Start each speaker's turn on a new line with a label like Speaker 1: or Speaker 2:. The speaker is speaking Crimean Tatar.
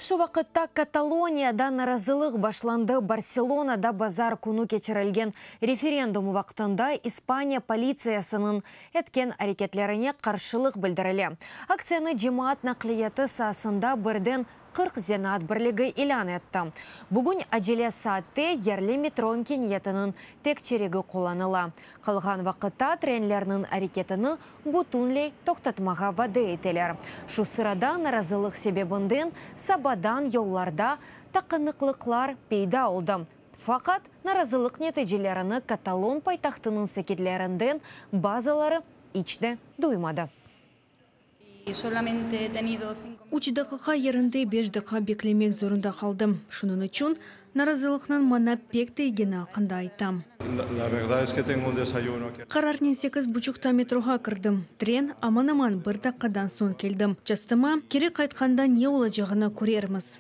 Speaker 1: Şu vaqıtta Kataloniyada narazılıq başlandı. Barselonada bazar künü keçirilgen referendum vaqtında İspaniya politsiyasınıñ etken areketlerine qarşılıq bildirile. Aktsiyanı cemaat naqliyatı saasında birden 40 zenaat birligi ilân etti. Bugün acele saatte yerli metro imkâniyetiniñ tek çerigi qullanıla. Qalğan vaqıtta trenlerniñ areketini bütünley toqtatmağa vade eteler. Şu sırada narazılıq sebebinden sabadan yollarda taqınıqlıqlar peyda oldı. Faqat narazılıq neticelerini katalon paytahtınıñ sakinlerinden bazıları iç de duymadı.
Speaker 2: Üç daqiqa yerinde beş daqqa beklemek zorunda qaldım. Şunıñ içün narazılıqnıñ maña pek tiygeni aqqında aytam. Qararnen sekiz buçuqta metroğa kirdim. Tren aman-aman bir daqqadan soñ keldi. Çastıma, keri qaytqanda ne olacağını körermiz.